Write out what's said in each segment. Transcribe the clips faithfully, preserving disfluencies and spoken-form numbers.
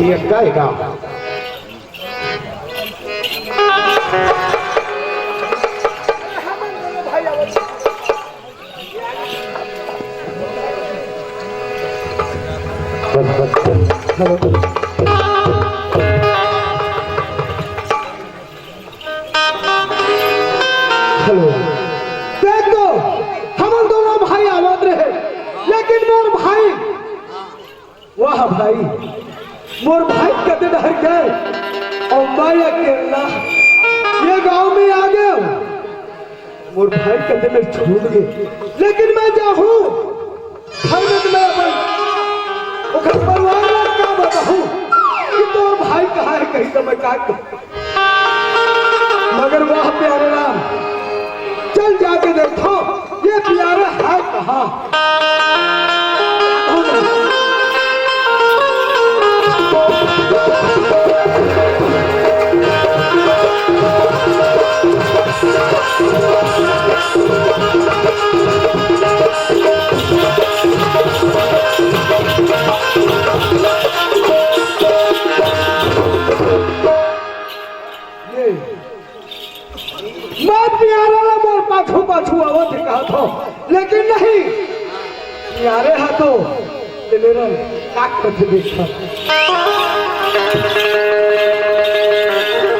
ये काय का? हेलो। देख तो, हमन दोनों भाई आवत रहे, लेकिन मोर भाई, वाह भाई, मोर भाई कते डहर गए अउ मैं अकेला ये गांव में आ गया। मोर भाई कते मेर छूट गए, लेकिन मैं जाहूं घर में तो मैं अपन ओकर परिवार ला का बताहूं कि तोर भाई कहां हे, कहीं तो मैं का कहूं। मगर वाह प्यारे राम, चल जाके देखो ये प्यारा है कहां। ये मैं प्यारा ला मोर पाछू पाछू आवत हे कहत हंव, लेकिन नहीं, प्यारे हा तो तेलेरन काट के देखा।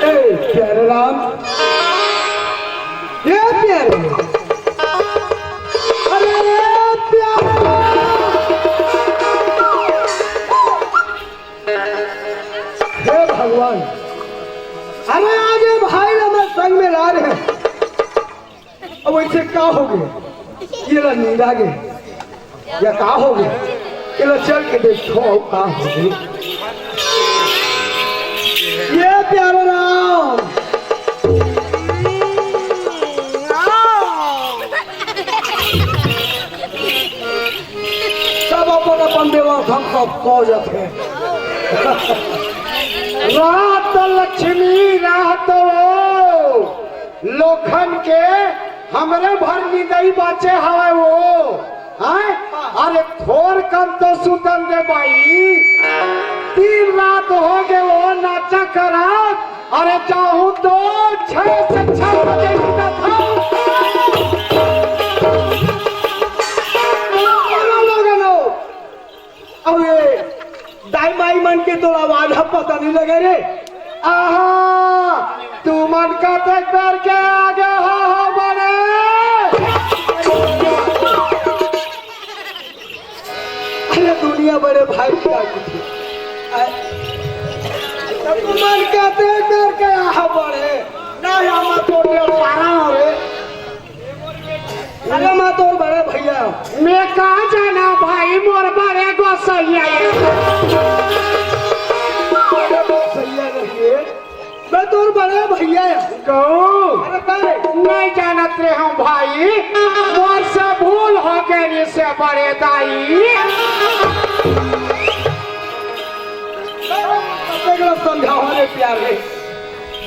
ए प्यारे राम, ए प्यारे, अरे ए प्यारे राम। हे भगवान, अरे आज ये भाई ला मैं संग में ला रहे हंव। अब ऐसे का हो गया? ये ला नींद आ गई या का हो गया? ये ला चल के देखो, अब का हो गया? ये प्यारे राम, सब अपन अपन व्यवस्था सब खो जाते हैं। राहत लक्ष्मी, राहत वो लोखन के हमरे भर निदई बाचे हवय वो। हैं? अरे थोर कन तो सुतन दे बाई, दिन रात हो गे वो नाचा करत। अरे जाहूं तो छह से छह बजे उठत हंव। अरे लोगनो, अबे दाई माई मन के तोला आवाज ह पता नहीं लगे रे। आहा, तुमन कतेक बेर के आगे हो, हो बड़े। अरे दुनिया बड़े भाई का कुछ। तुमन कतेक बेर के आहा बड़े। ना, या मत तोड़ दे, पारा हो रे। अरे मैं तोर बड़े भैया। मैं का जाना भाई, मोर बड़े गोसैया हे। बड़े गोसैया नहीं हे, मैं तोर बड़े भैया हे। कहूँ? अरे का रे? नहीं जानत रहे हंव भाई, मोर से भूल हो गई से बड़े दाई। कतेक समझावा रे प्यार हे,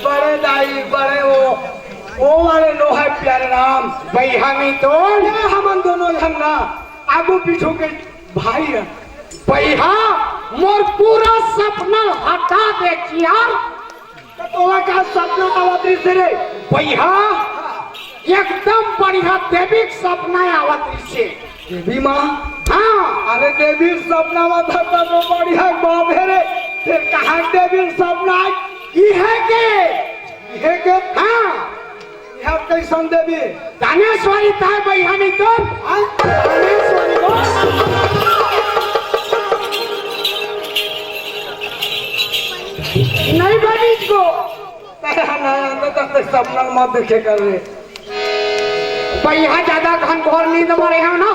बड़े दाई, बड़े वो ओ वाले नो हे प्यारे राम। बइहा नहीं तो। ये हमन दोनों झन ना आगू पीछू के भाई हे। बइहा, मोर पूरा सपना हटा दे यार। त तोला का सपना आवत रहिस रे? बइहा, एकदम बढ़िया देवी के सपना आवत रहिस। देवी माँ? हाँ। अरे देवी के सपना आवत हे त तो बढ़िया बात हे रे। फिर कहाँ देवी के सपना आय? इहे के। इहे के? हाँ। इहाँ कइसन देवी? दानेश्वरी ताय बइहा नहीं तो। हाँ? दानेश्वरी को। नहीं बनी को। तेरा ना आंदे तो ते सपना मत देखे कर रे। बइहा ज्यादा घनघोर नींद में रहे हो ना,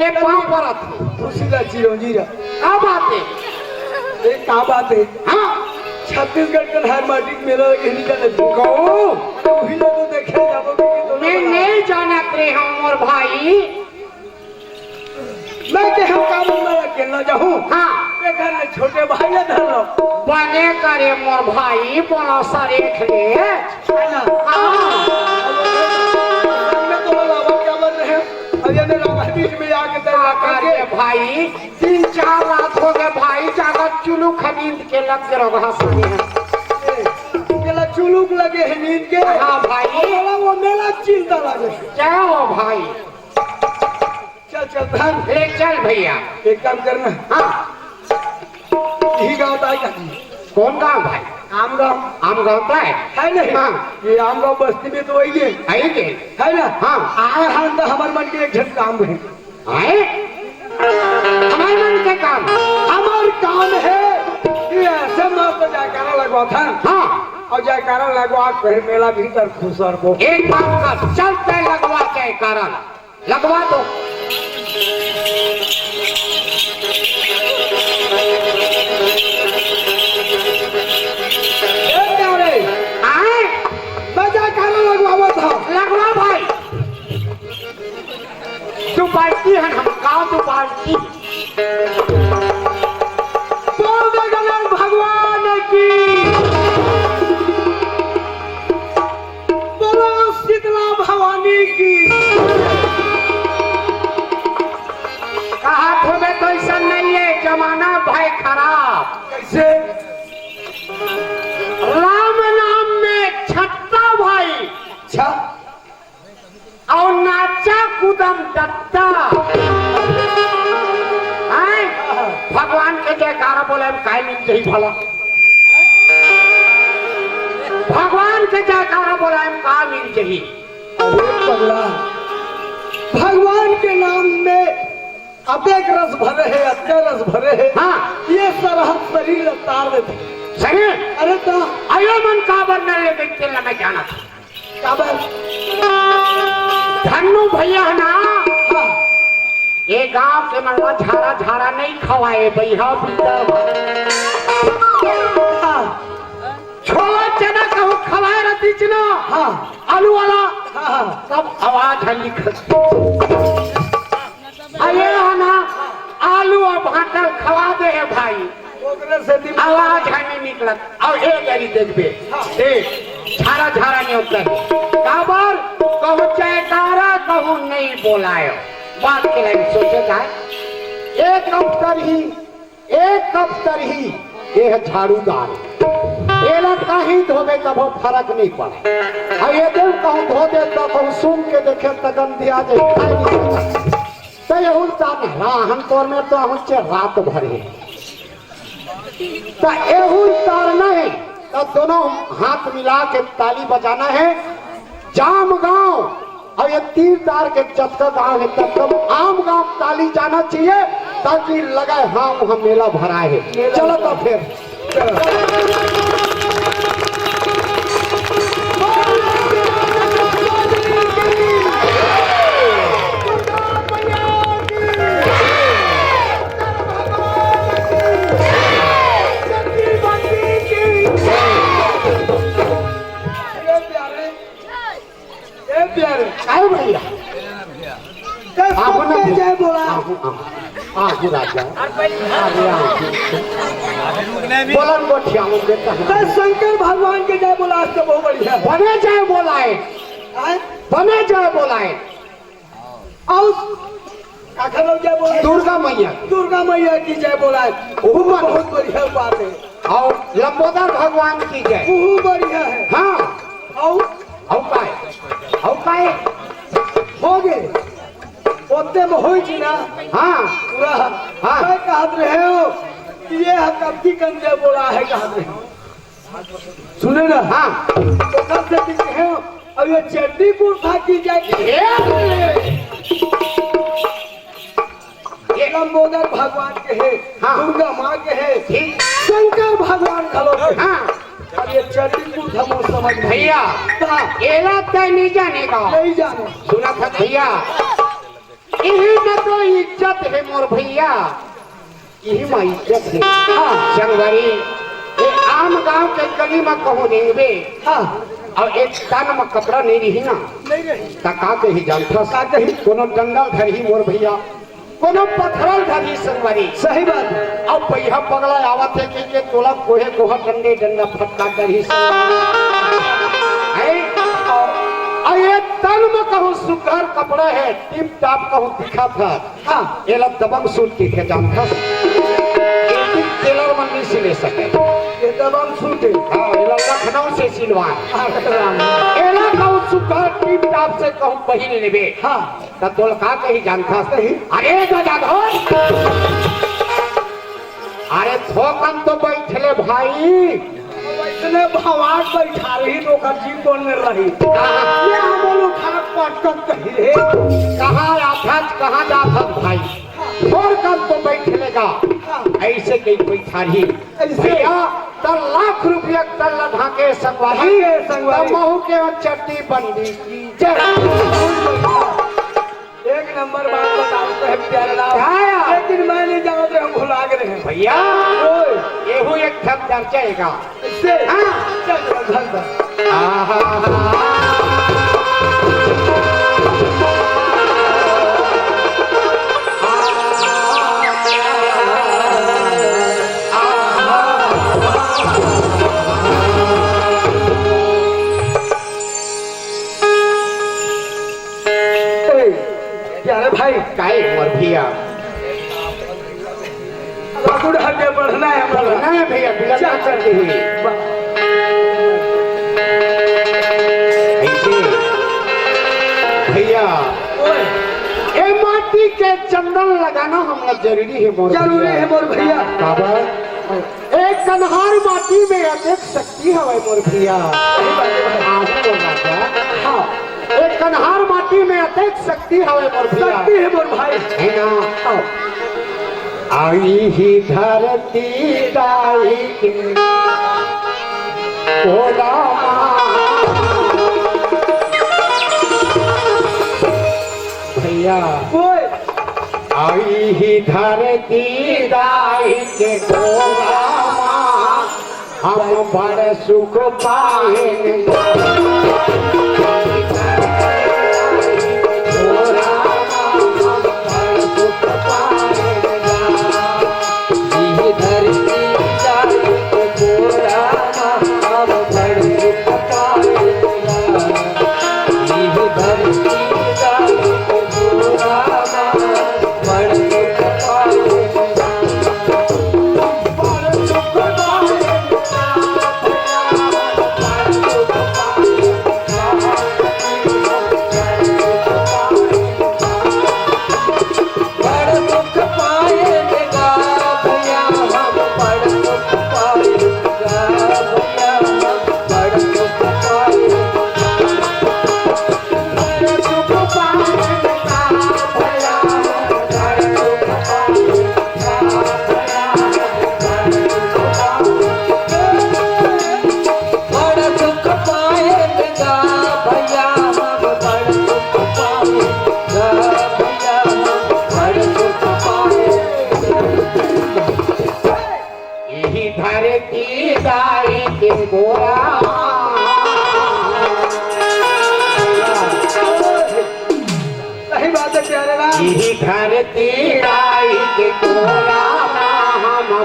ले पाँव परत। खुशी ला चिरौंजी रा। का बात हे? ए, का बात हे? हाँ। छत्तीसगढ़ के हर माटी के मेला लगे, नहीं जाने तू। कहूँ? अरे, वही लोग तो देखे जाबो कि तो मैं नहीं जानत रहे हंव, मोर भाई। मैं के हम काम में अकेला जाहूँ। हाँ। ए घर में छोटे भाई ला धर लो। बने करे मोर भाई, बोला सरेख ले। है ना? हाँ। मैं तो लावा क्या बन रहे हैं? अरे, मेरा भाई बीच में आके तेरे का करे? भाई, तीन चार रात हो गए भाई, जागत चुलुक है नींद के, लग के रहो हंसने हैं। ए, तेला चुलुक लगे है नींद के? हाँ भाई। बोला वो मेला चिंता लगे। क्या हो भाई? चल, चल, धन। ले चल भैया। एक काम करना। हाँ। यही गाँव का है क्या? कौन गाँव भाई? आम गाँव। आम गाँव का है? है नहीं? हाँ। ये आम गाँव बस्ती में तो वही है। है ये? है ना? हाँ। आए हम तो हमारे मन के एक झन काम है। आए? हमारे मन के काम? हमार काम है कि ऐसे माँ को जयकारा लगवा था। हाँ। और जयकारा लगवा के फिर मेला भीतर घुसर को। एक काम कर, चल तय लगवा जयकारा। लगवा दो। ए प्यारे, आए? मैं जयकारा लगवावा था। लगवा भाई। तू बाल्टी है ना, हम गाँव तू बाल्टी। बोल दे गणेश भगवान की। बोलो शीतला भवानी की। कहा थोड़े तो ऐसा नहीं है, जमाना भाई खराब। कैसे? राम नाम में छत्ता भाई। अच्छा। और नाचा कूदम दत्ता। हैं? भगवान के जयकारा बोले हम काय मिल जही भला? भगवान के जयकारा बोले हम का मिल जही? अरे पगला, भगवान के नाम में अतेक रस भरे है, अतेक रस भरे है। हाँ। ये सरहद शरीर तार देते। शरीर? अरे तो आयो मन काबर न ले देख के लगा जाना था। काबर? धन्नू भैया है ना? हाँ। ये गांव के मन ला झारा झारा नहीं खवाए, भैया पीता। हाँ। छोला चना कहूँ खवाए रहती च ना। हाँ। आलू वाला। हाँ, हाँ। सब आवाज है लिखत। अरे है ना, आलू और भांटा खवा दे है भाई। ओकरे से दिमाग आवाज है नहीं निकलत। और एक गाड़ी देखबे, हाँ। ए, झारा झारा नहीं होता है। काबर कहूँ जयकारा कहूँ नहीं बोलायो। बात के लाइन सोचे जाए। एक अवसर ही, एक अवसर ही, ये है झाड़ूदार। एला कहीं धोबे तभो फर्क नहीं पड़े। और ये देव कहूँ धो दे तो कहूँ सूंघ के देखे त गंधी आ जाए, खाए नहीं सकता। तो यहू तार राहन तोर में तो हम चे रात भर है। तो यहू तार नहीं, तो दोनों हाथ मिला के ताली बजाना है। जाम गांव और ये तीर तार के जतका गांव है, तब तब आम गांव ताली जाना चाहिए, ताकि लगे हाँ वहाँ मेला भरा है। चलो तो फिर। ए प्यारे, ए प्यारे। आए भैया। ते आगू ना सबके बोल। जय बोला। आगू, आगू, आगू राजा। आगे, आगू। बोलन गोठिया में देता है। ते शंकर भगवान के जय बोला, आज तो बहुत बढ़िया। बने जय बोलाए। आए? बने जय बोलाए। और काखर लोग जय बोला? दुर्गा मैया। दुर्गा मैया की जय बोला है। वो बहुत बढ़िया बात है। और लंबोदर भगवान की जय। वो बढ़िया है। हाँ। और? और काय? और काय? हो गए। ओते में होई जी ना। हाँ। पूरा। हाँ। मैं कहत रहे हो कि ये हकबती कंजे बोला है, कहत रहे हो। सुने ना? हाँ। तो कब से दिखे हो? अब ये चड्डी कुर्ता की जाए। ये लंबोदर भगवान के है, हाँ। दुर्गा माँ के है, ठीक। शंकर भगवान खलो के। हाँ। अब ये चड्डी कुर्ता मोर समझ में भैया, हाँ। एला तय नहीं जाने का। नहीं जाने। सुना था भैया, इही में तो इज्जत है मोर भैया, इही में इज्जत है। हाँ। संगवारी, ये आम गांव के गली में कहूँ रेंगबे, हाँ। और एक तन में कपड़ा नहीं रही ना, नहीं रही। त का कही जानथस? का कही? कोनो डंडा धरही मोर भैया, कोनो पथरल धरही संगवारी। सही बात है। अब भैया पगला आवत है कि के तोला कोहे कोहा डंडे डंडा फटका धरही संगवारी। हैं? और ये तन मैं कहूँ सुघर कपड़ा हे, टिप टाप कहूँ दिखत हे। हाँ। एला दबंग सूट कहिथे, जानथस? एक दिन टेलर मन नइ सिले सके। ये दबंग सूट हे। हाँ, एला लखनऊ से सिलवाए। हाँ, लखनऊ। एला कहूँ सुघर टिप टाप से कहूँ पहिर लेबे। हाँ। त तोला का कही, जानथस? कही। अरे गजाधर, अरे थोकन तो बइठ ले भाई। अइसने भवाट बइठा रही त ओकर जी कोन मेर रही? कहाँ? ये हम बोलू खाक पटकत कही रे। कहाँ आथस, कहाँ जाथस भाई? थोरकन तो बइठ ले गा। हाँ। अइसे कहि बइठा रही। अइसे। भइया, त लाख रुपया तल्ला ढाके संगवारी। ढाके संगवारी। त महू के चड्डी बंदी की जय। एक नंबर बात बतावत हे प्यारे लाल। का यार? लेकिन मैं नइ जानत रहेंव, भुला गे रहेंव। भइया, ओए। एहू एक ठन चर्चा हे गा। इससे? हाँ। चल, चल, चल, चल। आहा। ए, प्यारे भाई। काहे मोर भइया? अब आगू हटे बढ़ना हे हमला। बढ़ना हे भइया, बिलंदा चल। चल के ही। बा- अइसे, भइया, ओए। ए माटी के चंदन लगाना हमला जरूरी हे मोर जरूरी भइया। हे मोर भइया। काबर? ए कन्हार माटी में अतेक शक्ति हवय मोर भइया। सही बात हे भाई। आगू बोल राजा। हाँ। ए कन्हार माटी में अतेक शक्ति हवय मोर भइया। शक्ति हे मोर भाई। हे ना? हाँ। अइही धरती दाई के कोला मा। भइया। ओए। अइही धरती दाई के कोला मा, हम बड़ सुख पाएन। इही धरती दाई के गोरा। सही बात हे प्यारे लाल। इही धरती दाई के गोरा, हम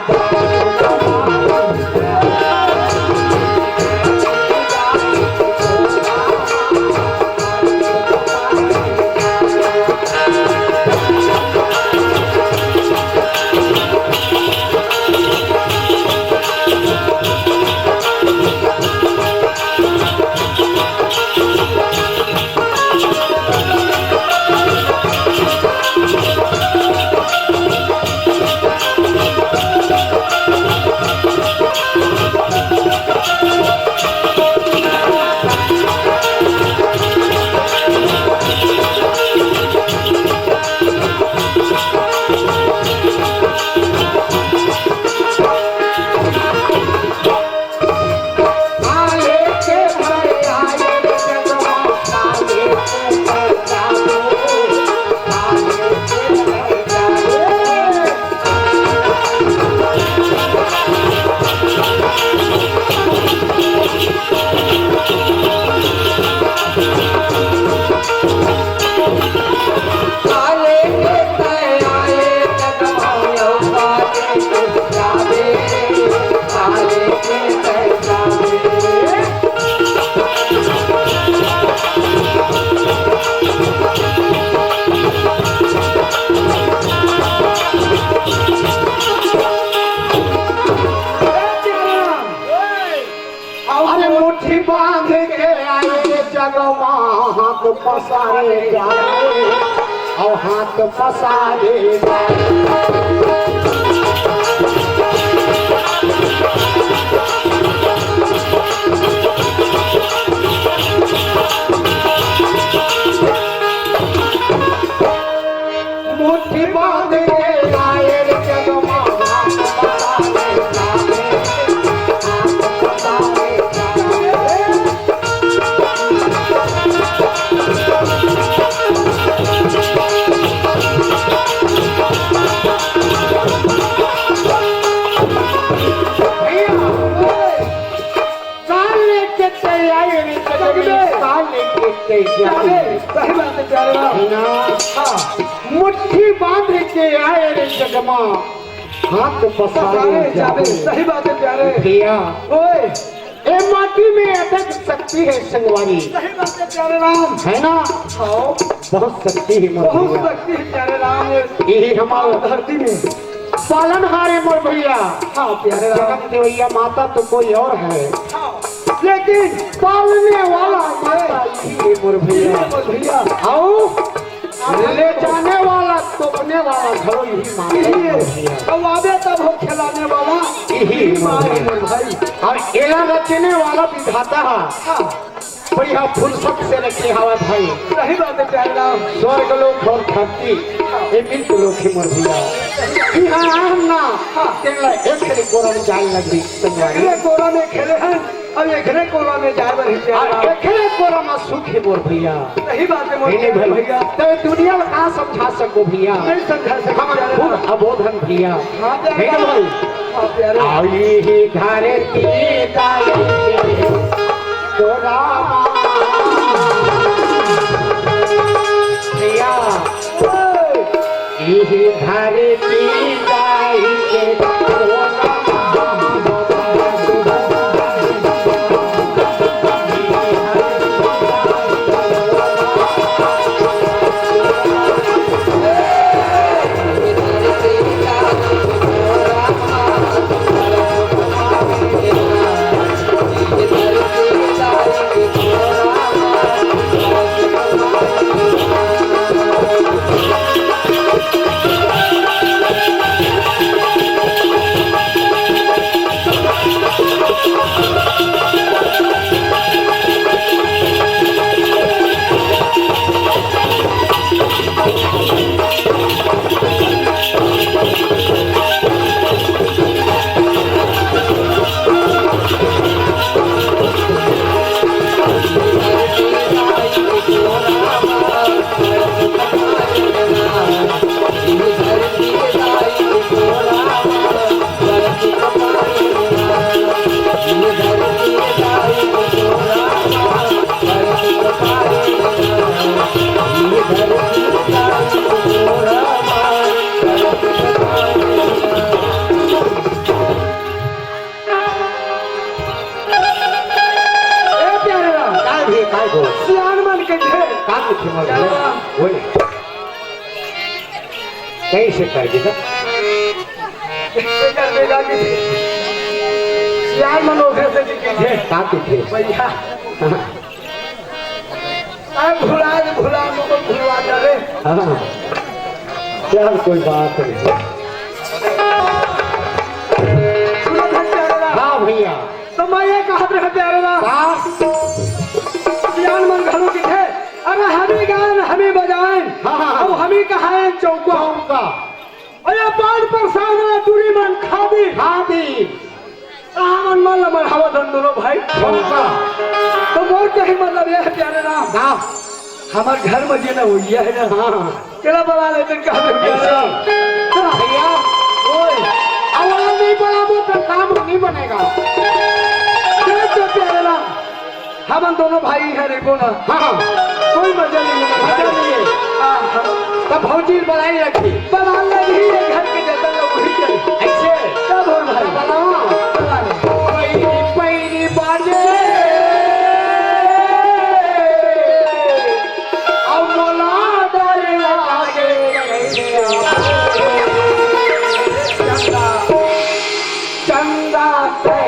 हाथ पसारे जाए, अउ हाथ पसारे जाए। मुट्ठी बांध के आए रे जगमा, हाथ पसारे जाए, हाथ पसारे जाए। कान लेके तैयार है, कान लेके तैयार है। सही बात है प्यारे राम। है ना? हाँ। मुट्ठी बांध के आए रे जगमा, हाथ पसारे पसारे जाबे। जाबे। सही बात है प्यारे। भैया। ओए। ए माटी में अटक शक्ति है संगवारी। सही बात है प्यारे राम। है ना? हाँ। बहुत शक्ति है मोर बहुत भैया। शक्ति है प्यारे राम। यही हमारा धरती में। पालनहार है मोर भैया। हाँ प्यारे राम। जगत देवैया माता तो कोई और है। हाँ। लेकिन पालने वाला माता यही है मोर भैया। यही है मोर भैया। आओ। ले जाने वाला, तोपने वाला घलो यही माँ है। यही है। अब आवे तब हो खिलाने वाला यही यही माँ है। मोर भाई। और एला रचने वाला विधाता है। हाँ। बढ़िया फुर्सत से रखे हवा भाई। सही बात है प्यारे राम। स्वर्ग लोक और धरती, ये मिल के लोक है मोर भैया। कि हाँ, हम ना, हाँ। तेला एक रे कोरम जान लगी, संगवारी। एक रे कोरा में खेले हैं। अब एकरे कोरा में जाए बर ही तैयार। आ, एकरे कोरा में सुख हे मोर भैया। सही बात है मोर नहीं, नहीं भैया। भैया। तो दुनिया ला का समझा सको भैया? नहीं समझा सको हम प्यारे खूब राम। अबोधन भैया। हाँ प्यारे नहीं तो राम। भाई। हाँ प्यारे राम। आई ही धरती ताई के कोरा भैया। इही धरती जाई के कोना ए प्यारे राम। काय भी, काय को? सियान मन के ढेर। का कुछ मर गया? प्यारे राम। वही। कैसे कर देगा? कैसे कर देगा कि सियान मन ओकरे से कि ढेर। का कुछ ढेर? भैया। हाँ। अरे भुला दे, भुला, मुझको भुलवा दे रे। हाँ। चल, कोई बात नहीं। सुनो धन प्यारे राम। हाँ भैया। तो मैं ये कहत रहे प्यारे राम। हाँ। सियान मन घलो किथे, अरे हमी गायन, हमी बजायन। हाँ, हाँ, हाँ। अब हमी कहायन चौका। चौका। अरे पान परसाना टूरी मन खादी। खादी। कहाँ मन मन ला मढ़ावत हन दोनों भाई। हाँ। तो मोर कहे मतलब ये है प्यारे राम। हाँ। हमर घर में जे ना होइया है ना। हाँ। केला बना लेते कहा दे प्यारे ऐसे। राम। हाँ। भैया, ओए, आवाज नहीं बढ़ाबो तो काम नहीं बनेगा। ये तो प्यारे राम। हमन दोनों भाई हैं, रेगो ना। हाँ, हाँ। कोई मजा नहीं है, मजा नहीं है। हाँ, हाँ। तब भौजी बलाई रखी। बना ले भी ये घर के जतन लोग वही के। ऐसे? तब और भाई। बना। बना ले। पैरी, पैरी बाजे। अब मोला डर लागे। चंदा। चंदा से।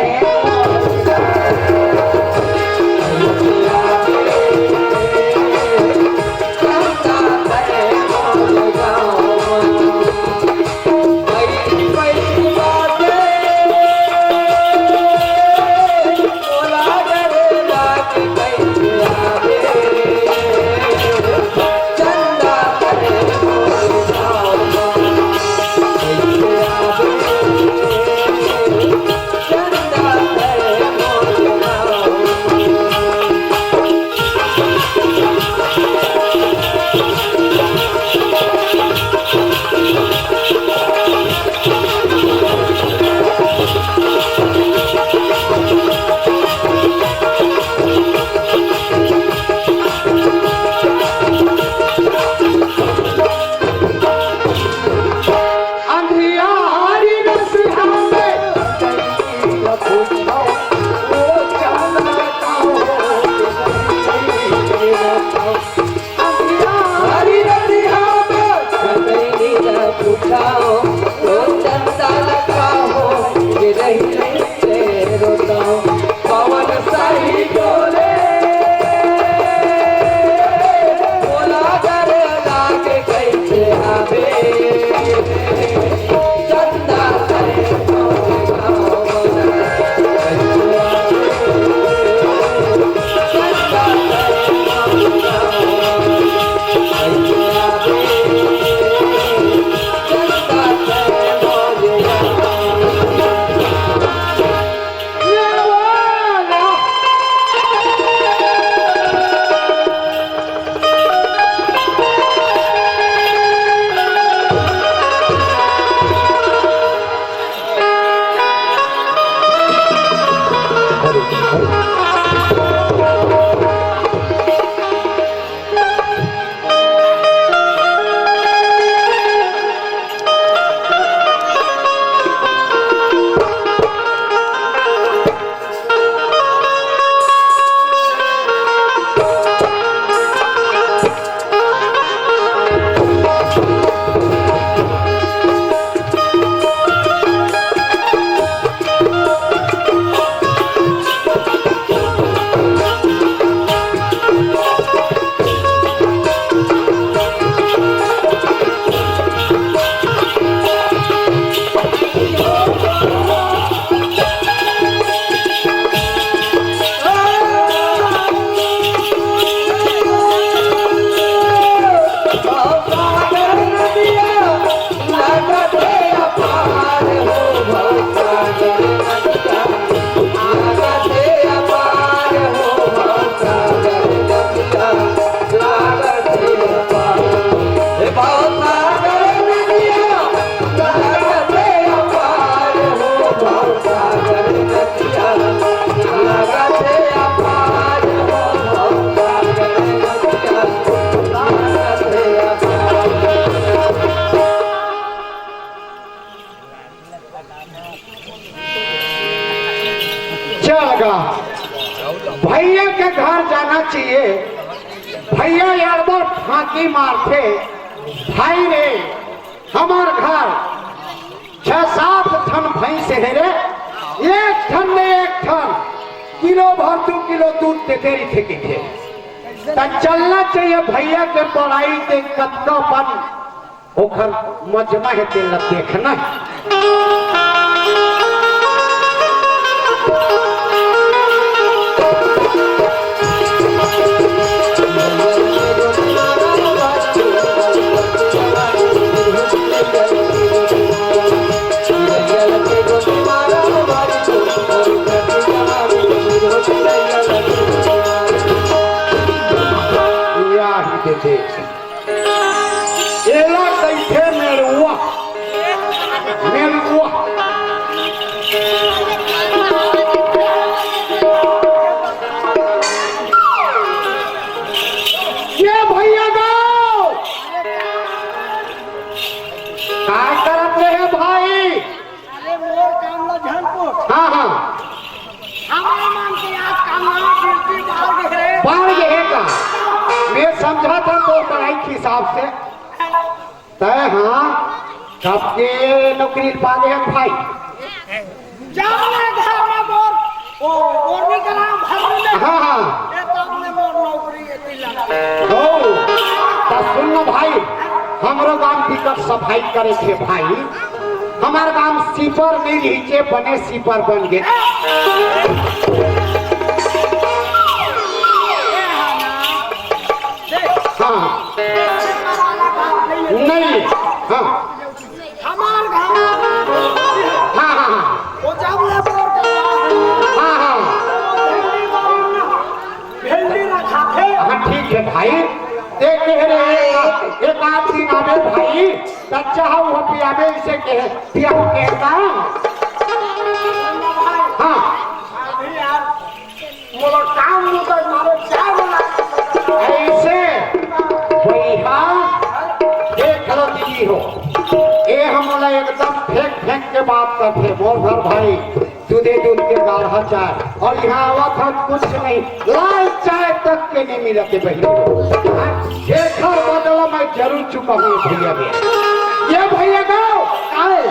भैया यार बर फांकी मारथे। भाई रे, हमर घर छह सात ठन भैंस हे रे, एक ठन ले एक ठन किलो भर दू किलो दूध देते रहिथे कहिथे। त चलना चाहिए भैया के बड़ाई के कतका बन ओखर मजमा हे तेला देखना हे। या ही देखे। एला कहिथे मेड़ुआ, मेड़ुआ। ये भैया गाओ, का करत रहे भाई? अरे मोर काम ला झन पूछ। हाँ, हाँ। हमरे मन के आज काम ला गिनती बाढ़ गे हे। बाढ़ गे हे का? मैं समझा था तो पढ़ाई के हिसाब से। तय हाँ, कब के नौकरी पा गे हे भाई? जब ले घर में मोर, ओ, मोर निकला भर में। हाँ, हाँ। ये तब ले मोर नौकरी ये ओ, त सुन न भाई, हमरो गांव बिकट सफाई करे थे भाई। हमार गांव सीपर नहीं रहिचे, बने सीपर बन गे। हाँ। नहीं, हाँ। हमार घर। हाँ, हाँ, हाँ। वो जब ले बोल के हाँ, हाँ। भेंडी रखा थे। हाँ, ठीक है भाई। ते कह रहे हैं, एक आध दिन आवे भाई, कच्चा हो वो पियावे इसे कहे, पिया के का? हाँ। अभी यार, मोला काम मुदई मारे चाय बना। ऐसे भैया देख लो दीदी हो, ए हमला एकदम फेंक फेंक के बात करथे। मोर घर भाई दूधे दूध के गाढ़ा चाय, और यहाँ आवत हन कुछ नहीं, लाल चाय तक के नहीं मिलत हे बहिनी हो। एखर बदला मैं जरूर चुकाहूँ भैया में। ये भैया गाओ, आए।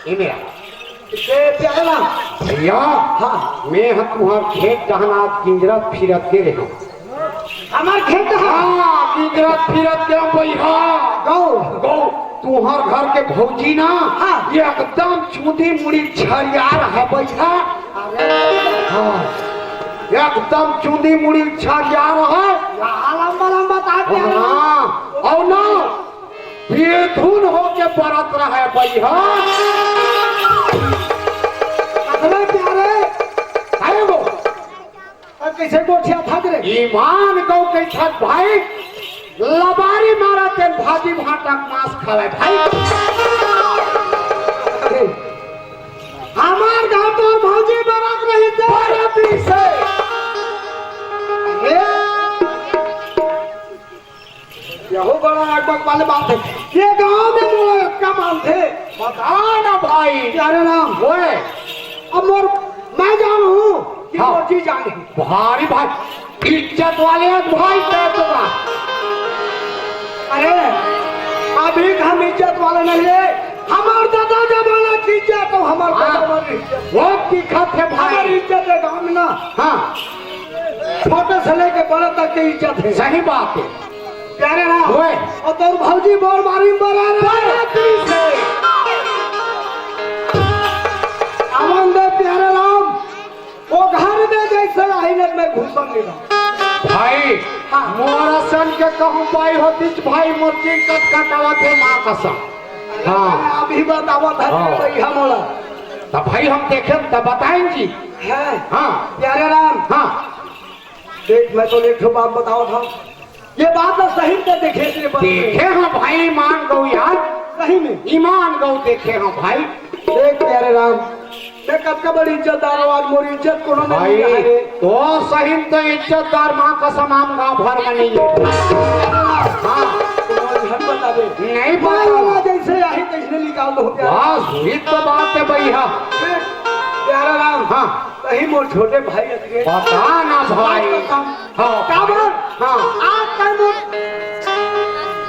ये मेरा। ए, प्यारा। भैया, हाँ। मैं ह तुहर खेत डहन आज किंजरत फिरत गे रेहेंव। हमार खेत ह? हाँ, किंजरत फिरत गे रेहेंव भैया। गौ। गौ, तुहर घर के भौजी ना, हाँ। ये एकदम चूंदी मुड़ी छरियार हे भैया। अरे। हाँ, एकदम चूंदी मुड़ी छरियार हे। हाँ, लंबा लंबा तार के। हाँ, और ना, बेधुन होके बरत रहे भैया। अरे प्यारे। अरे वो। अब कैसे गोठिया भाग रे? ईमान गौ के छत भाई, लबारी मारा तेन भाजी भाटा के मांस खावे भाई। अरे, हमार गांव तो भौजी बरत रही थे। बरती से। ए, यहो बड़ा अकबक वाले बात हे। ये गांव में मोला अतका मानथे। बता ना भाई। प्यारे राम। ओए। अब मोर, मैं जानहूं कि हाँ। मोर जी जान हे। भारी भाई, इज्जत वाले आज भाई तय तो बा। अरे, अभी हम इज्जत वाले नहीं हे। हमार दादा जमाना की इज्जत, तो हमार हाँ। दादा वाली इज्जत। वो दिखत हे भाई। हमारी इज्जत हे गांव में ना। हाँ। छोटे से लेके बड़े तक के इज्जत हे। सही बात हे। प्यारे राम। ओए। अउ तोर भौजी बोर मारी बरा रे। बराती से। अमन दे प्यारे राम, वो घर में जैसे आही न मैं घुसन नहीं रहा। भाई, हाँ। मोर असन के कहूँ पाई होतीस भाई, मोर चिंकत कटावत हे माँ कसम। हाँ। अभी बतावत हे हाँ। भैया मोला। तब भाई हम देखे तब बताएं जी। हैं। हाँ। प्यारे राम। हाँ। देख, मैं तो एक ठो बात बतावत हूँ, ये बात तो सही से देखे से बन देखे हाँ भाई, ईमान गौ यार। सही में। ईमान गौ देखे हाँ भाई। देख प्यारे राम, मैं कतका बड़ी इज्जतदार हूँ, आज मोर इज्जत कोनो नहीं भाई, है रे। तो सही तो इज्जतदार माँ कसम आम गाँव भर में नहीं है। हाँ। कोनो झन बता दे। नहीं मैं बता। वाला जैसे आही तैसे निकाल दो प्यारे। बस, वही तो बात है भैया। देख, प्यारे राम। हाँ। ये मोर छोटे भाई अतके। बता ना भाई। हाँ। काबर? हाँ। आज कल मोर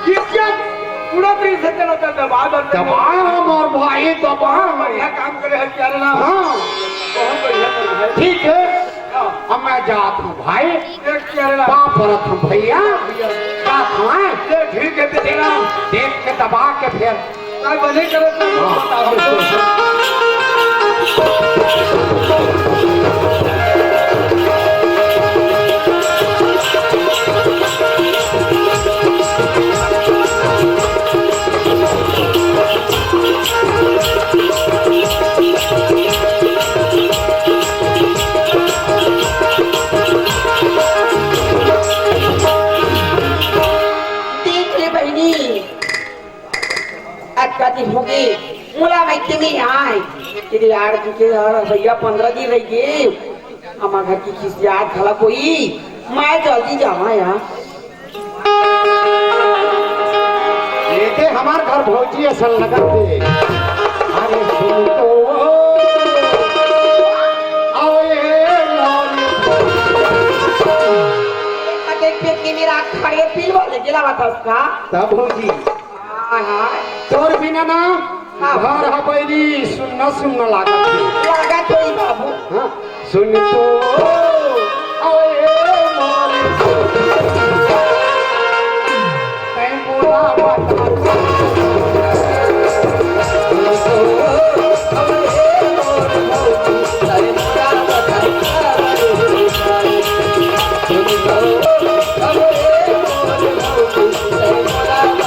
किसिया उड़त रहिस हे तेला त दबा दे। दबा मोर भाई, दबा। बढ़िया काम करे हे प्यारे लाल। हाँ। बहुत बढ़िया काम हे। ठीक हे। हाँ। अब मैं जात हूँ भाई। एक प्यारे लाल। पाँव परत हूँ भैया। भैया। जात हूँ, हाँ। ले ठीक हे प्यारे लाल। देख के दबा के फिर काय बने करत हे? हाँ। बताओ। देख ले बहिनी, अतका दिन होगे, मोला कहिके नइ आय। तेरे यार जी के यार भैया पंद्रह दिन रहिगे, हमर घर के किसियात घला कोई, मैं जल्दी जावा यार। ये दे हमर घर भौजी असन लगत हे। अरे सुन तो, आओ ये मोरी। देख के मेरा खड़े पिलवा ले गेला बता उसका। तब भौजी। हाँ, हाँ। तोर बिना ना हाँ। घर ह बइरी सुन्ना सुन्ना लागत हे। लागत होही बाबू। हाँ, सुन तो, ओए मोरे, तैं मोला बता। सुन तो, ओए मोरे, तैं मोला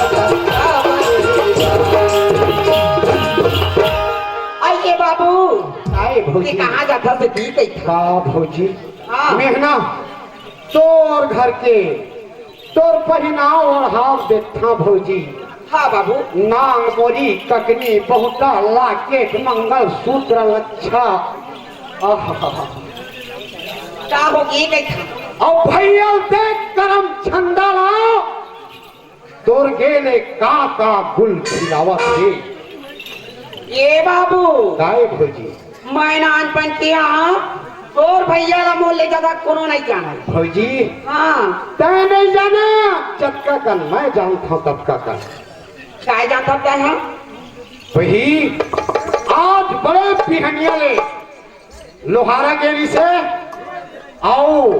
बता। आइए बाबू, आए भौजी। ते कहाँ जाथस बेटी, कहिथा? का भौजी? हाँ। मेहना, तोर घर के, तोर पहिनाव ओढ़ाव देखथा भौजी। हाँ बाबू। नांग मोरी, ककनी, बहुटा, लाकेट, मंगल सूत्र, लच्छा। आहा। का होगे कहिथा? अउ भैया देख करम छंदा ला, तोर गे ले का का गुल खिलावत हे। ए बाबू। काय भौजी? मैं नानपन के हाँ, तोर भैया ला मोर ले जादा कोनो नइ जानय। भौजी। हाँ। तैं नइ जाना, जतका कन मैं जानथंव ततका कन। काय जानथस तैं हा? वही, आज बड़े बिहनिया ले लोहारा गे रिहिसे, अउ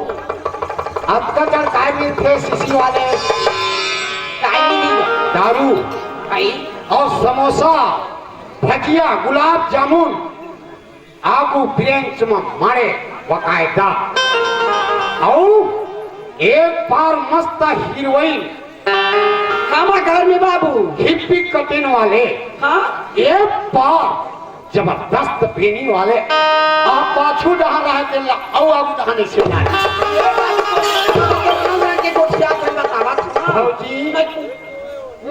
अतका कन काय मिलथे शीशी वाले? काय मिलही? दारू। भाई। अउ समोसा, भजिया, गुलाब जामुन, आगू बेंच म माड़े बकायदा। अउ एक बार मस्त हीरोइन हमर घर में बाबू। हिप्पी कटिन वाले। हाँ? एक बार जबरदस्त बेनी वाले। आप पाछू डहान रहे तेला, अउ आगू डहान अइसे लाए। ये बात तो के गोठिया के बतावा था। भौजी, मैं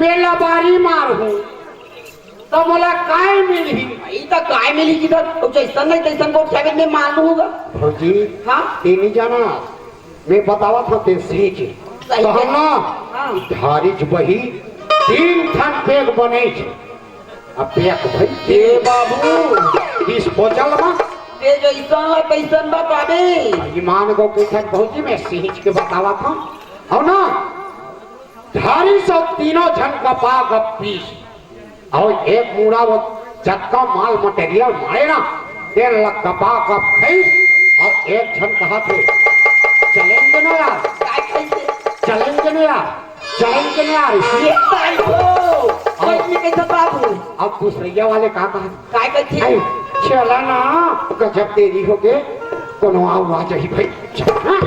मेला बारी मार हूँ, त मोला काय मिलही? ई त काय मिलही कि त जैसन नहीं तैसन गोठिया में मार लूँ होगा। भौजी, हाँ? ते नहीं जाना। मैं बतावत हंव ते सही के। सही तो के। हम ना हाँ। धारिच बही तीन ठन पेग बनेच। अब पेग भाई ए बाबू। डिस्पोजल मा। ते जैसन ला तैसन बताबे। ईमान को कहिथन भौजी मैं सही के बतावत हंव। हव ना? धारिस अउ तीनों झन गपा गप पीस। अउ एक मुड़ा वो जतका माल मटेरियल मारे ना, तेन ल गपा गप खइस। अउ एक झन कहत हे, "चलेंगे ना यार, काय कहिसे? चलेंगे ना यार, चलेंगे ना यार।" ये भाई हो, अउ कोई नहीं कहता बाबू। अब दूसरैया वाले का कहत? काय कहिसे? "अरे, चला ना, गजब देरी होगे, कोनो अउ आ जाही भाई।" हाँ?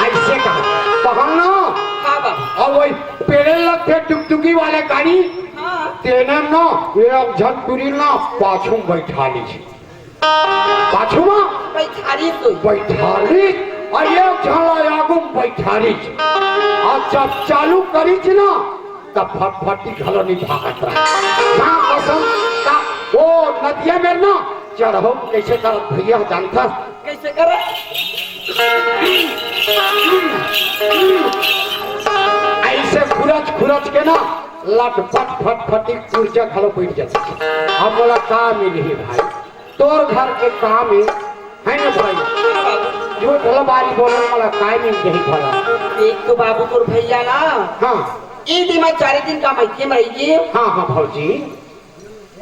अइसे कहा, कहन ना। का बा? अउ वही पेड़े लगथे टुकटुकी वाले गाड़ी, हाँ। तेने ना, एक झन टूरी ना, पाछू म बइठा लीस। पाछू म? बइठा लीस। बइठा लीस, अउ एक झन ला आगू म बइठा लीस। अउ जब चालू करिस ना, त फटफटी घलो नइ भागत रहा। ना कसम का, वो नदिया में ना, चढ़ो कइसे करत भैया जानथस? कइसे करे? अइसे खुरच खुरच के ना लटपट फटफटी कुर्जा घलो बइठ जाथे। अब मोला का मिलही भाई? तोर घर के काम हे, है ना भाई? झूठ भला बारी बोलन वाला काय मिल जाही भला? एक तो बाबू तोर भैया ना, हाँ। ई दिन में चारे दिन का मइके में रहिए। हाँ, हाँ, भौजी।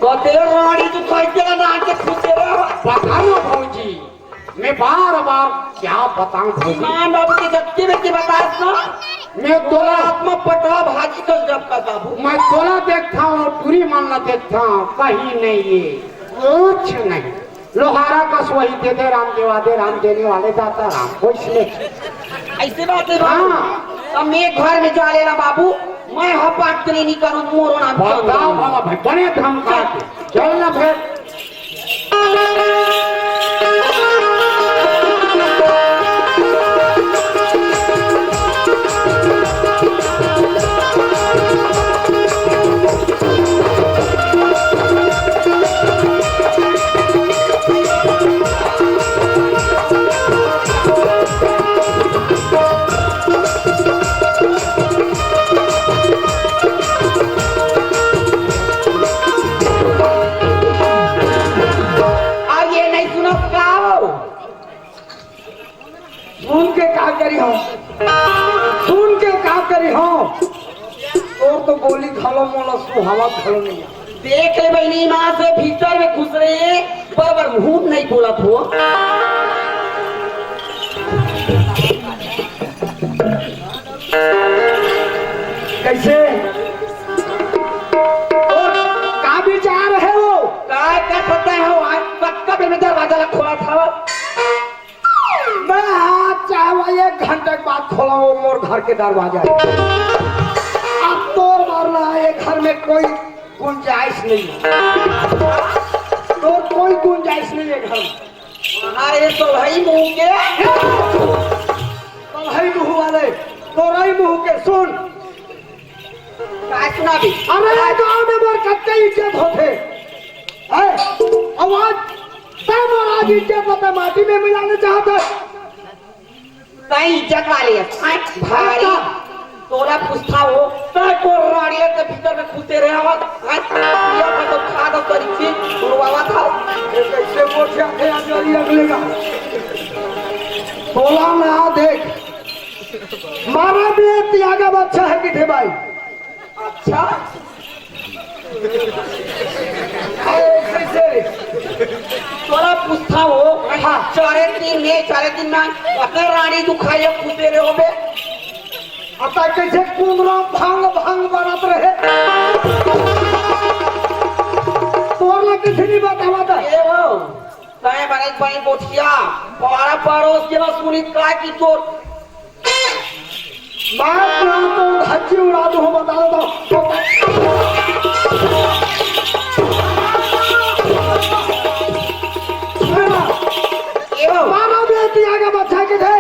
कते रानी तू कह के ना नाच के खुश रहो। बता ना भौजी, मैं बार बार क्या बताऊं भौजी? ईमान बाबू के जबकि में की बतास ना। मैं तोला आत्मा पटा भाजी कस जब का बाबू। मैं तोला देखता हूँ, टूरी मन ला देखता हूँ, कहीं नहीं ये, कुछ नहीं। लोहारा कस वही दे दे राम, देवा दे राम, देने वाले दाता राम, कोई इसमें। ऐसे बात है बाबू। हाँ। तब मैं घर में जा लेना बाबू, मैं हपाट के नहीं करूँ, मोरो नाम बताओ चंदन। भला भाई, बड़े धमका के। चल ना फिर। अब ये नहीं सुनो का हो? सुन के का करी हम? सुन के का करी हम? तोर तो बोली घलो मोला सुहावत घलो नहीं है। देख ले बहिनी, माँ से भीतर में घुस रहे हैं, बराबर मुंह नहीं बोलत हो। कैसे? और का विचार है वो? काय कर सकते हो? आज पक्का पे मैं दरवाजा ला खोला था। मैं आज चाहे वो एक घंटे के बाद खोला वो मोर घर के दरवाजा। अब तोर मारना है, घर में कोई गुंजाइश नहीं है। तोर कोई गुंजाइश नहीं है घर में। अरे तो भाई मुंह के। तो भाई मुंह वाले, तो रही मुंह के सुन। काय सुनाबे? अरे, गांव में मोर कतका इज्जत होथे। हैं? अउ आज तैं मोर आज इज्जत ला तैं माटी में मिलाना चाहत हस। तैं इज्जत वाले हस, हैं? भारी। तोला पूछथंव, तैं कोन राड़िया के भीतर में घुसे रहे हवस, हैं? ये तो खा दो तरीके, उड़वावत हस। ये कैसे मोर जाथे आज वाली अगले का? तोला ना देख। मारा भी त्यागा अच्छा है कि थे भाई? अच्छा? अरे, कैसे? तोला पूछथंव, हाँ। चारे दिन में, चारे दिन में, अतका राड़ी दुखाई, अब पूछे रहे हो बे? अतका कैसे कुंदरा भांग, भांग बरत रहे? तोला कैसे नहीं बतावत? ए हो, तैं बने बने गोठिया, पारा पड़ोस के ना सुनी का कि तोर बात ना तो धज्जी उड़ा दूं, बता देता हूँ। सुन ना, ए हो। बारह बजे तक आगे बच्चा के थे,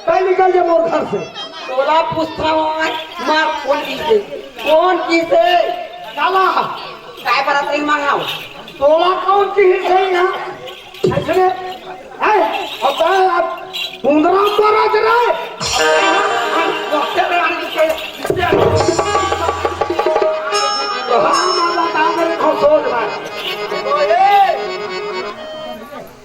कहीं निकल जा मोर घर से। तोला पूछथंव, माँ कोन किसे? कोन किसे? काला। काय बरत रही मांगाओ? तोला कोन किसे यहाँ? अइसने, हैं? अब तो अब कुंदरा पर आ रहा है।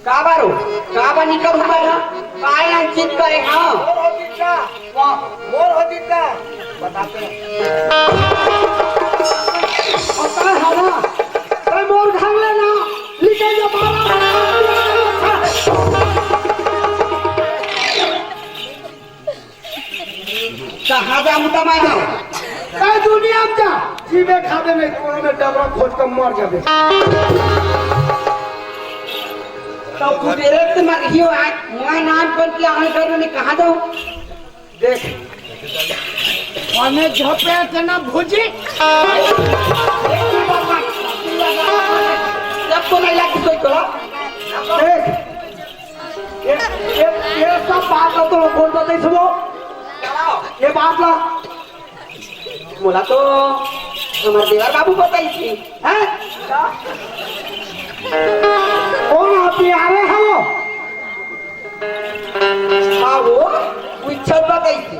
का बारो? का बा निकल हुआ है? काय अंचित करे, हाँ? मोर होतिस का? वाह। मोर होतिस का? बताते हैं। पता है ना? तैं मोर घर ले ना, निकल जा बाहर। कहाँ जा मुता मैं ना? तैं दुनिया में जा, जीवे खावे नहीं, कोनो में डबरा खोज के मर जाबे। तो तू तेरे से मर गई हो, आज मैं नाम पर क्या है घर में, कहाँ जाऊँ? देख। मने झपे के ना भुजी। जब तो नहीं लगी कोई तो। देख। ये, ये, ये सब बात तो बोल बताई सुनो। ये बात ला। मोला तो हमर देवर बाबू बताई थी। हैं? कौन आप प्यारे हो? हाँ वो, वो इच्छा बताई थी।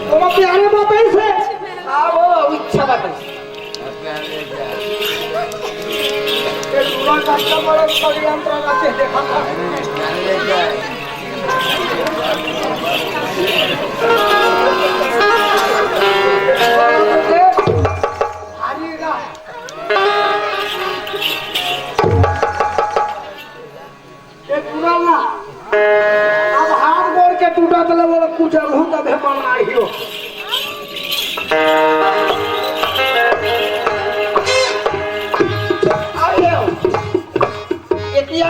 कौन प्यारे बताई से? हाँ वो, वो इच्छा बताई थी। कतका बड़े षड्यंत्र रचे, देखा था। हरी रा। ये पूरा ना। अब हाथ गोड़ के टूटा तले वो कुछ रहू तबे मन आई हो। अरे, एतिया,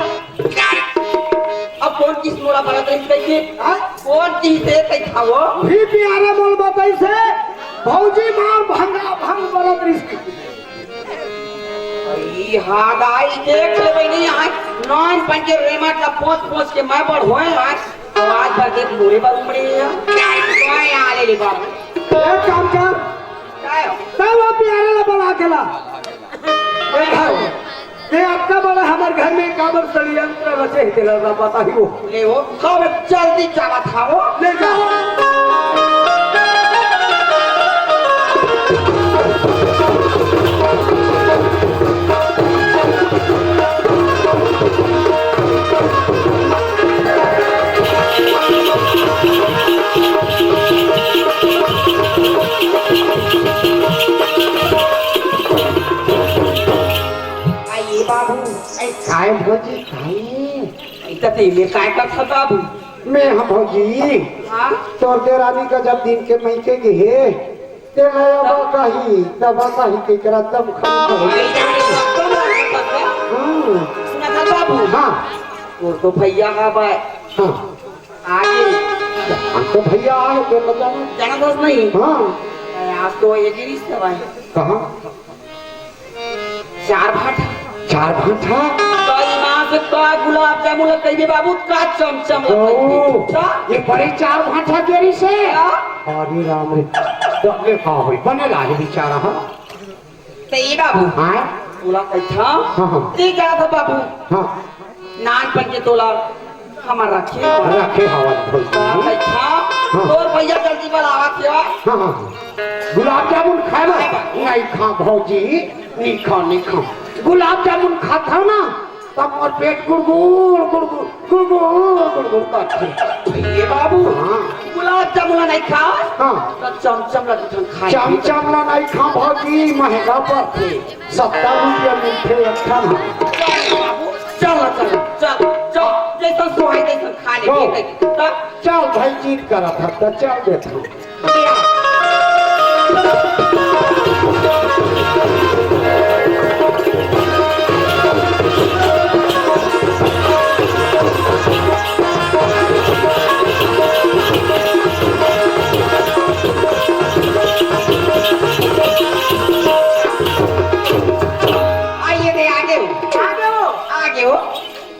अब कोन किस मोला बरत रहिस कहिके? हाँ? कोन किस से कहि खावो? भी प्यारे मोल बताइस हे, भौजी मार भंगा भंग बरत रहिस। ई हादाई देख ले बहिनी, आज नानपन के रेमट ला पोंछ पोंछ के मैं बड़ होए, आज आवाज बर देख मोरे बर उमड़े हे। काय आ ले ले बाबू? एक काम कर, काय हो? तब वो प्यारे ला बला के ला। ए भाई, ये अतका बड़ा हमर घर में काबर षड्यंत्र रचे हे, तेला ना पता ही हो। ले हो, तब जल्दी जावत हवो। ले जा। आइए बाबू। ए, काय भौजी, काय? ए, त तेमे काय करत हस बाबू? मैं हम भौजी। हाँ? तोर देरानी का जब दिन के मइके गे हे, ते मैं अब कही, तब कही के करा, तब खाई ए, भौजी। जाने तब तो ना करत हस। हाँ। सुनत हस बाबू? हाँ। तोर तो भैया का बाय। हाँ। आगे। हम तो भैया आए, तो पता नहीं। जानत हस नहीं? हाँ। ए, आज तो ये गिरीश से भाई। कहाँ? चार भांठा। चार भांठा? तो इमा से का गुलाब जामुन ला कहिबे बाबू, का चमचम ला ओ, कहिबे? का? ये बड़े चार भांठा के रहिस हे? का? अरे राम रे, तो ले का होई? बने लागे बेचारा, हाँ? तो ये बाबू, हाँ? तोला कहिथंव? हाँ, हाँ। ते जात हस बाबू। हाँ। नानपन के तोला हमर रखे हवय। रखे हवय भौजी। का कहिथंव? हाँ। तोर भैया जल्दी बलावत हे। हाँ, हाँ, हाँ। गुलाब जामुन खाए बर? खाए बर। नहीं खा भौजी, नहीं खा, नहीं खा। गुलाब जामुन खाथंव ना, तब मोर पेट गुड़गुड़, गुड़गुड़, गुड़गुड़, गुड़गुड़ करथे। ए बाबू, हाँ। गुलाब जामुन नहीं खा, हाँ। त चमचम ला दू ठन खाए। चमचम ला नहीं खा भौजी, महंगा पड़थे। सत्तर रुपया मिलथे एक ठन। चल बाबू, चल, चल, चल, चल, जैसन सोहाय तैसन खा ले, हो। ठीक है, चल। चल भाई, जिद करत हस त चल देथन। आइए रे, आगे हो। आगे हो। आगे हो।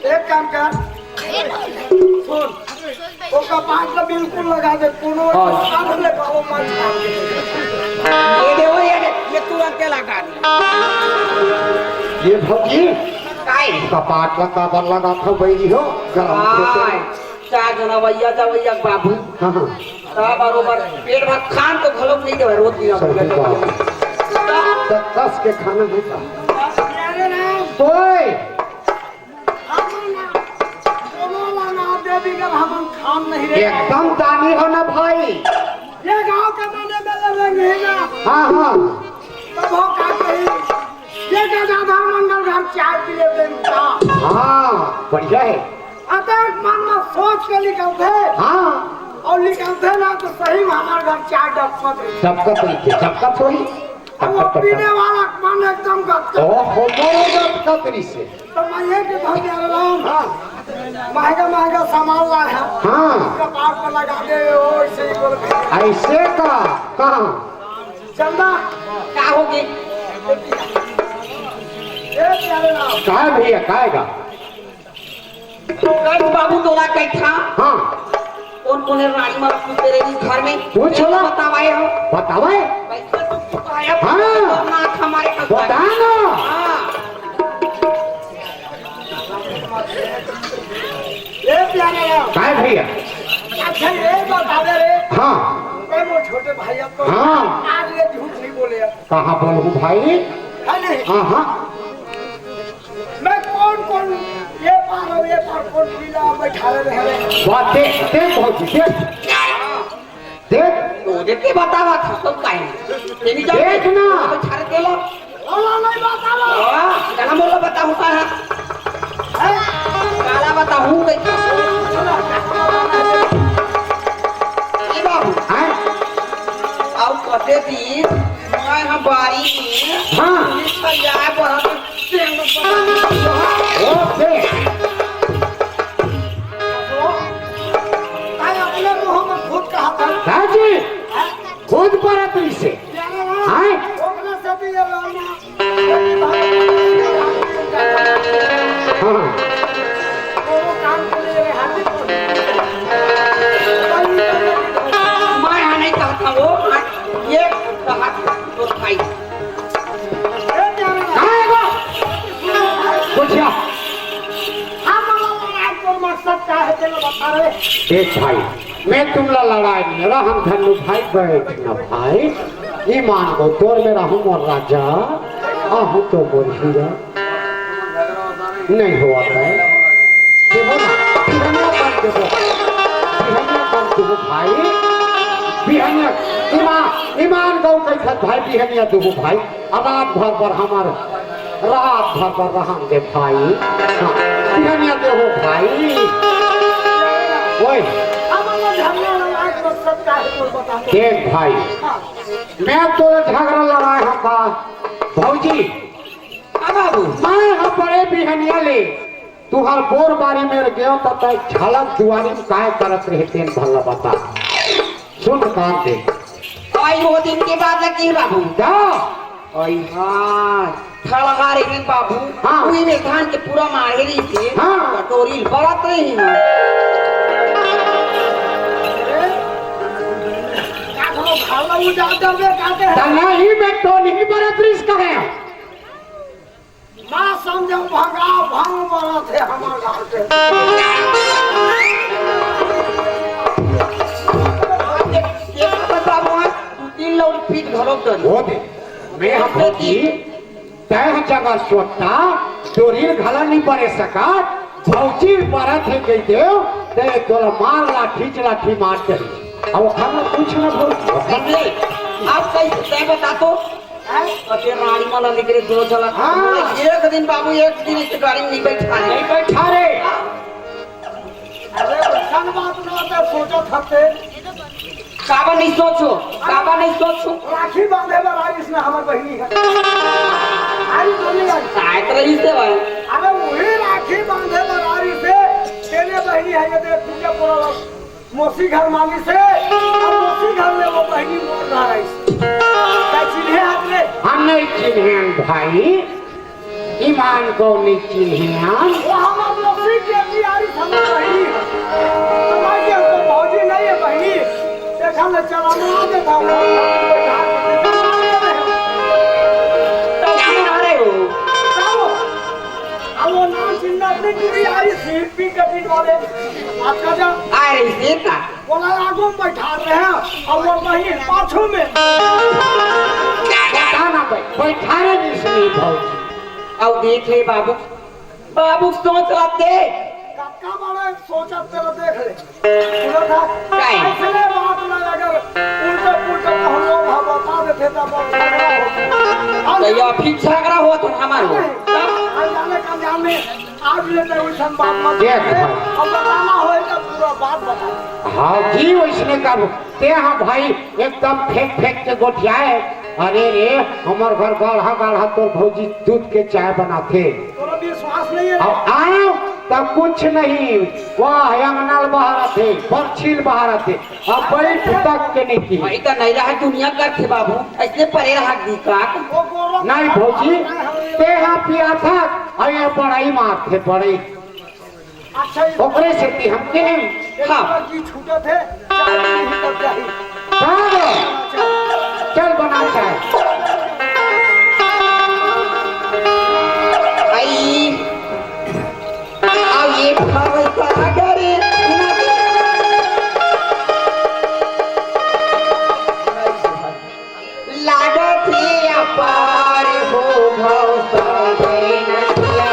एक काम कर, सुन, ओकर बात तो बिल्कुल लगा दे, कोनो हाँ। साथ ले पाओ मत। ये दे, वो ये दे, ये तुरंत लगा दे। ये भौजी, काय? कपाट ला काबर लगाथव बइरी हो? गरम हाय, होथे। चार जना भैया, जा भैया बाबू। हाँ, हाँ। त बरोबर पेट भर खान तो घलोक नहीं देवे, रोज दिन सही बात। त कस के खाना है का? ओए! हमन ला, कोनो ला ना देबे गा, हमन खान नहीं रे। एकदम दानी हो ना भाई। ये गांव के बने में ले नहीं ना। हाँ, हाँ। तब हो का कही, ये गंगाधर मंडल घर चाय पिए देता। हाँ, बढ़िया है। अतक मन में सोच के निकलथे। हाँ। अउ निकलथे ना तो सही में हमार घर चाय डबकत रही। डबकत रहिथे, डबकत होही। अब वो पीने वाला मन एकदम गदगद। ओहो, मोरो गदगद रहिसे। तो मैं ये के धन दे रहा हूँ। हाँ। महंगा महंगा सामान लाया। हाँ। कपाट पर लगा दे, ओ, ऐसे ही बोल के। ऐसे का? कहाँ? चंदा। का होगे? ये प्यारे राम। काय भैया, काय गा? कस बाबू तोला कहिथंव। हाँ। कोन कोन हे रानी माँ पूछते रहे इस घर में? पूछ ला। बतावाए हो। बतावाए? भाई, बस तू आया, हाँ। खतरनाक हमारे घर। बता ना। हाँ। ए प्यारे राम। काय भैया? अच्छा, ये बता दे रे। हाँ। ए, वो छोटे भाई, अब तो हाँ। आज ये झूठ नहीं बोले अब। कहाँ बोलूँ भाई? है नहीं? हाँ, हाँ। मैं कौन कौन ये पार और ये पार कौन पीला बैठा रहे हैं? वाह, देख, देख भौजी, देख। देख। तो देख के बतावा था, सब काहे? तेरी जान देख ना। बैठा रहे तेला। बोला नहीं बतावा। वाह, गाना बोला बताऊं का है? हैं? काला बताऊं, कैसे? ए बाबू। हैं? आओ कते दिन, मैं हम बारी में। हाँ। पुलिस पर जाए पर हम ओके। काय अपने मुंह में खुद कहा था? राजी, खुद पर है तुझसे। हाँ? ओकरा से भी ये लड़ना। हाँ। वो काम के लिए हाथी को। मैं यहाँ नहीं कहता वो, ये कहा तो भाई। कहाँ है वो? पूछा। हम वाला लड़ाई को मकसद का है, चलो बता रहे। देख भाई, मैं तुमला लड़ाई नहीं लड़ा, हम धनु भाई बैठ न भाई। ईमान को तोर में रहूं मोर राजा, आहू तो मोर हीरा। नहीं हुआ है। देखो ना, बिहनिया कर देखो। बिहनिया कर देखो भाई। बिहनिया, ईमान, ईमान गौ कैसा भाई, बिहनिया देखो भाई। अब रात भर पर हमार, रात भर पर रहम दे भाई। हाँ, बिहनिया देखो भाई। ओए। हम लोग झगड़ा लड़ाई मकसद का है, तो बता दो। देख भाई, हाँ। मैं तो झगड़ा लड़ाई हम का भौजी। हाँ बाबू। मैं हम बड़े बिहनिया ले। तुहर बोर बारी मेर गेव त तै झलक दुआरी में काय करत रहे तेन भला बता। सुन कान दे। आई वो दिन के बात लगी है बाबू। का? आई हाँ, थड़हारे में बाबू। हाँ। उही में धान के पूरा मारे रही थी। हाँ। कटोरी बरत रही है। का खाला उजाड़ दे, का के? त नहीं में तो नहीं बरत रही इसका है। ना समझो भंगा भंग बनत हे हमर गाँव के। एक बता हुआ, दू तीन लोग पीट घरो कर। हो दे। मैं हम की तय जगह सोता, चोरी घला नहीं पड़े सका, भौजी मरत है कह देव, ते तोला मार लाठी लाठी मार दे। अब हम कुछ ना भौजी। नहीं, आप सही तय बता तो। हैं? अते रानी वाला निकले दो झलक। हाँ। एक दिन बाबू, एक दिन इस गाड़ी में नहीं बैठा रे। नहीं बैठा रे। अरे, वैसन बात ना होता, सोचा था ते। काबा नहीं सोचो, काबा नहीं सोचो। राखी बांधे बर आई इसने हमर बहिनी है। आई तो नहीं आई। आए तो रही से भाई। अरे, वही राखी बांधे बर आई से, तेरे बहिनी है, ये देख, पूजा पूरा मौसी घर मानी से, अब मौसी घर में वो बहिनी मोर रहा है। क्या चिन्हे हाथ में? हम नहीं चिन्हे भाई, ईमान को नहीं चिन्हे हम। वो हम अब मौसी के बिहारी समझ रही है। समझ के हमको भौजी नहीं है बहिनी। देखा मैं चला बना देता हूँ। तो क्यों आ रहे हो? चलो। अब वो नाम चिन्ह अपनी बिहारी सीट पी कटिंग वाले। आपका जा। आ रही सीट का? बोला आगू में बैठा रहे हैं, अब वो वहीं पाछू में। बता ना भाई, बैठा रहे जिसने भौजी। अब देख ले बाबू, बाबू सोच रहा थे। कक्का बड़ा सोचा तेरा देख ले। सुना था? काहे? ऐसे बात ना अगर उल्टा पुल्टा कहलो भा बता देते तब झगड़ा होता। तो ये फिर झगड़ा होत हमार हो। अनजाने का जाने आज ले तो वैसन बात मत देख करे। भाई। अब बताना होए तो पूरा बात बता। हाँ जी, वैसने का ते हाँ भाई एकदम फेंक फेंक के गोठियाए। अरे रे, हमर घर गाढ़ा गाढ़ा तोर भौजी दूध के चाय बनाथे। तोरा विश्वास नहीं है। अब आयो तब कुछ नहीं, वाह अंगनल बहारत हे, बरछील बहारत हे, अब बैठ तक के नहीं की। भाई तो नहीं रहा दुनिया करथे बाबू, ऐसे परे रहा दी का। वो गोरख नहीं भौजी, ते हाँ पिया था, अरे बड़ाई मारथे बड़ाई। अच्छा, ये ओकरे सेती हम केहेन। हाँ। जी छूटत हे, चाय पी ही तब जाही। हाँ। चल बना चाय। आई, आओ ये भव सागर नदी। लागत हे अपार हो भव सागर नदिया।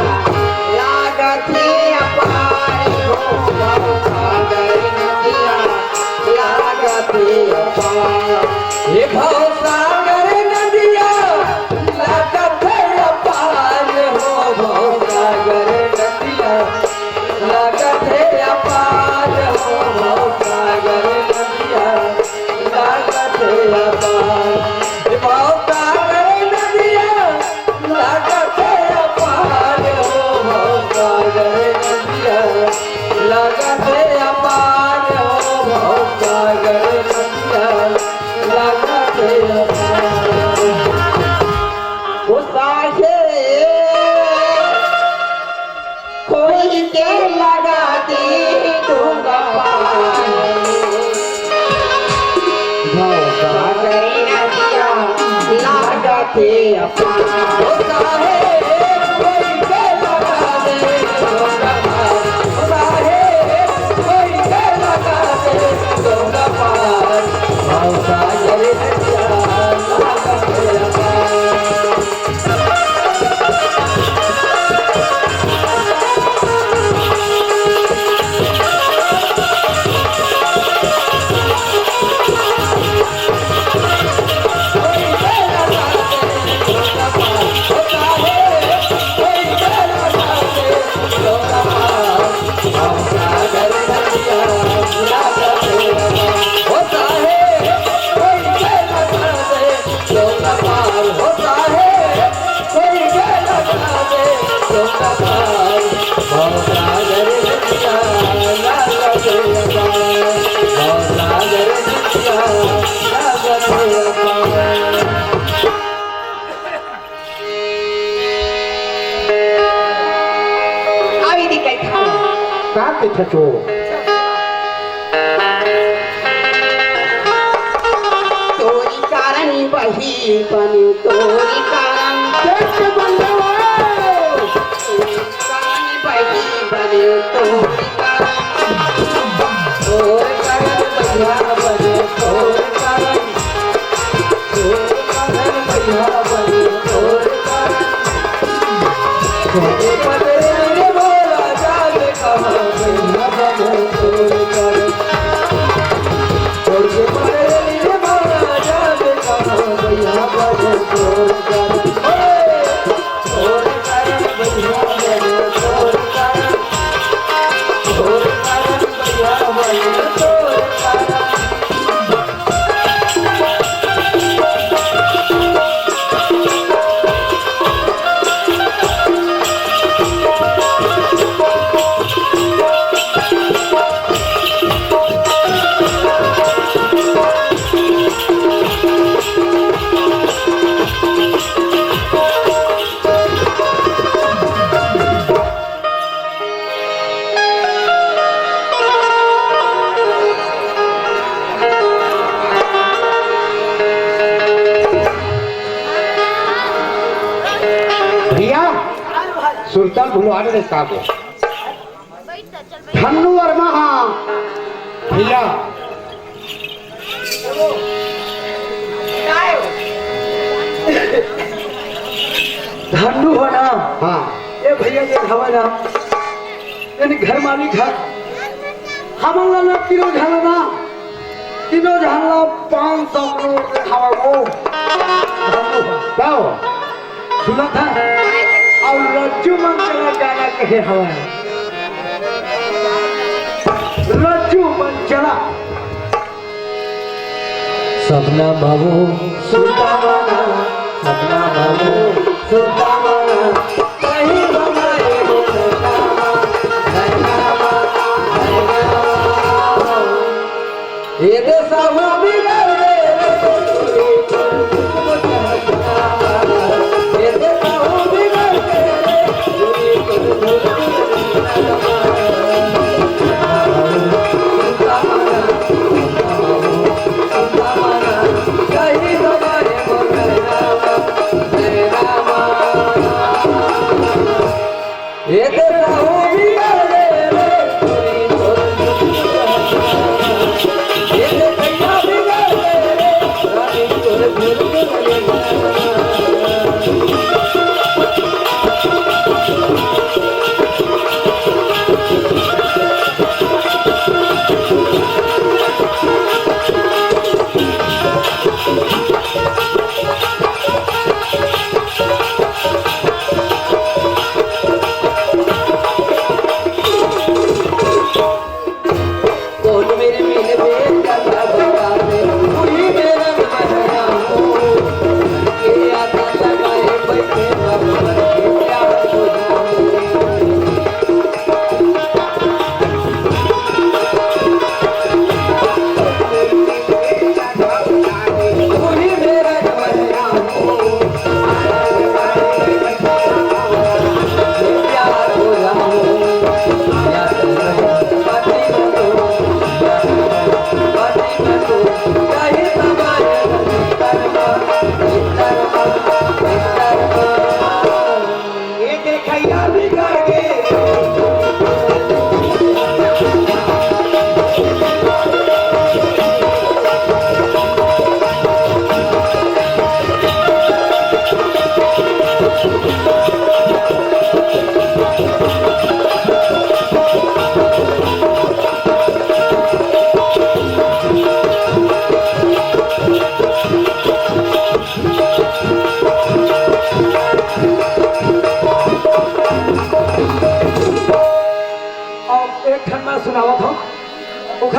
अभी दिखाई था। का के छचो? तोरी कारण बही बनी, तोरी कारण। देख के बंधवा। तोरी कारण बही बनी, तोरी कारण। तोरी कारण बही बनी, तोरी कारण। भैया, सुरता भुलवा दे का को। धन्नू वर्मा, हाँ। भैया। धन्नू हो ना? हाँ। ए भैया, जे हवा ना, यानी घर मालिक है। हमन ला ना तीनों झन ला ना, तीनों झन ला पाँच सौ करोड़ के हवा वो। धन्नू हो। का हो? सुनत हन? अउ रज्जू मन चला गाना कहे हवय। रज्जू मन चला। सपना बाबू सुता माना, सपना बाबू सुता माना, कहीं बनाए वो सपना, सपना, सपना। ये तो सब बिगड़ गए रे।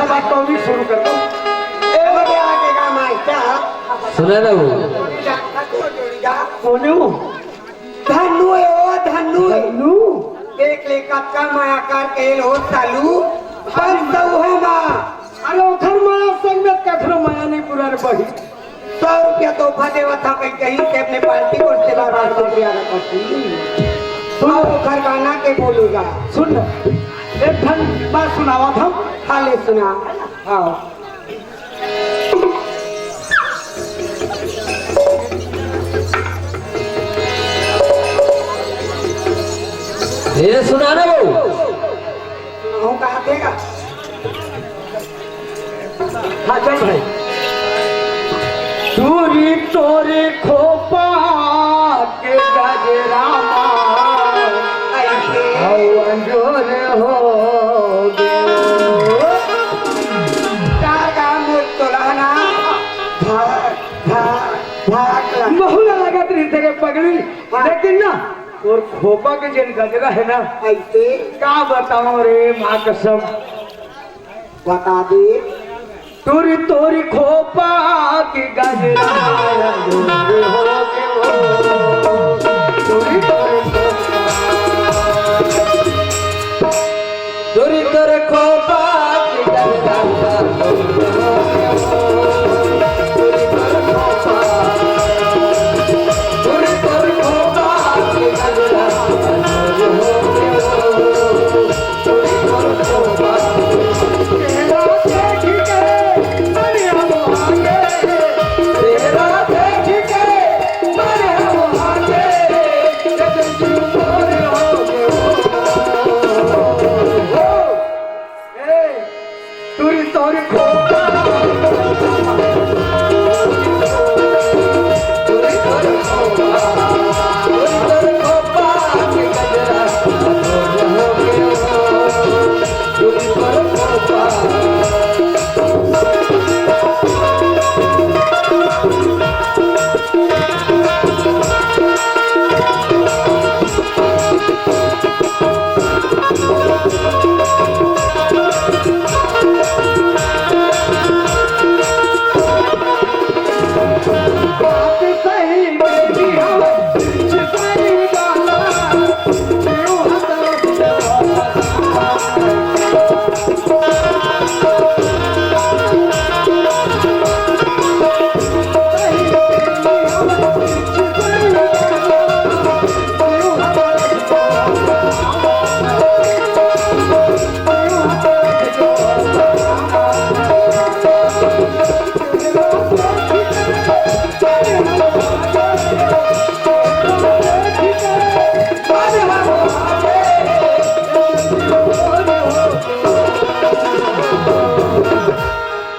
बात तो अभी शुरू कर दो। ए, बड़े आगे का मास्टर। सुना ना वो। कोने वो? धन्नू है, ओ धन्नू है। धन्नू? देख ले, कतका माया कर के हो सालू। हम सौहा मा। अरे, ओखर माया संग में कखरो माया नहीं पूरा रे बही। सौ रुपया तोहफा देवत हा, कहीं, कहीं से अपने पार्टी को से बार बार सौ रुपया रखा थी। सुन। अब ओखर गाना के बोलेगा। सुन, एक ठन बात सुनावत हूँ। हाँ, ले सुना। हाँ। ये सुना ना वो। सुनाऊं कहाँ देगा? हाँ, चल भाई। टूरी तोरी खोपा के गजरा मा, ऐसे। हऊ अंजोर हो गयो। चार गांव में तोला ना, भाग, भाग, भाग लगा। बहुला लगत रही तेरे पगली, हाँ। लेकिन ना, तोर खोपा के जेन गजरा है ना, ऐसे। का बताऊं रे माँ कसम। बता दे। टूरी तोरी खोपा की गजरा। टूरी तोरी खोपा। टूरी तोरी खोपा की गजरा। टूरी तोरी खोपा। टूरी तोरी खोपा की गजरा।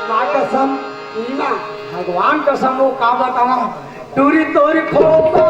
माँ कसम, ई ना, भगवान कसम, वो का बतावा, टूरी तोरी खोपा।